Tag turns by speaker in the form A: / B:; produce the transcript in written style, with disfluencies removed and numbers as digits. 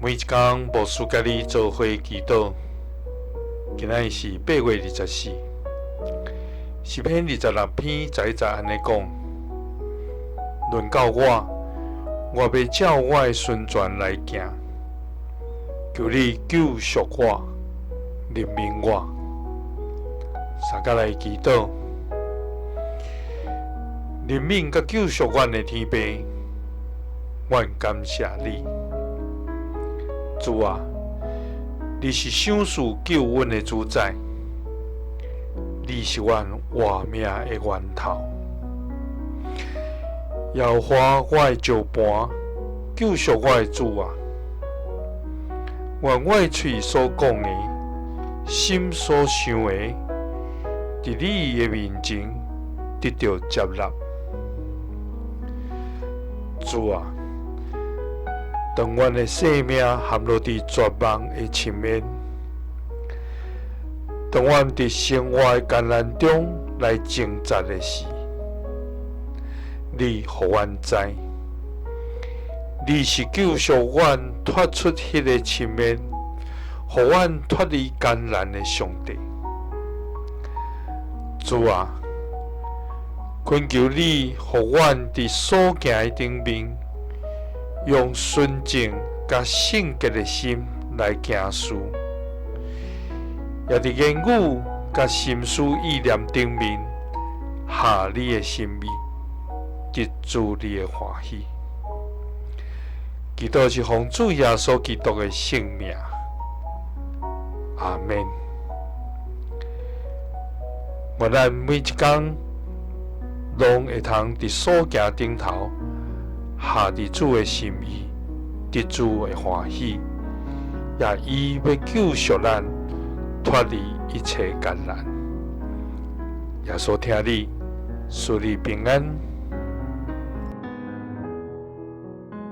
A: 每一工牧師佮你做伙祈禱，今仔日是8月24，詩篇26篇11節按呢講：論到我，我欲照我的順傳來行，求你救贖我，憐憫我。相佮來祈禱，憐憫佮救贖阮的天父，阮感謝你。主啊，你是賞賜救恩的主宰，你是阮活命的源頭。耶和華我的石磐，救贖我的主啊！願我的喙所講的，心所想的，佇你的面前得著接納。主啊，當阮的性命陷落佇絕望的深淵，當阮佇生活的艱難中來掙扎的時，你予阮知，你是救贖阮脫出彼个深淵，予阮脫離艱難的上帝。主啊，懇求你，予阮佇所行的頂面，用純淨佮聖潔的心來行事，也佇言語佮心思意念頂面合你的心意，得主你的歡喜。祈禱是奉主耶穌基督的聖名，阿們。願咱每一工攏會通佇所行頂頭合佇主的心意，得主的歡喜，也伊欲救贖咱脫離一切艱難。耶穌疼你，賜你平安。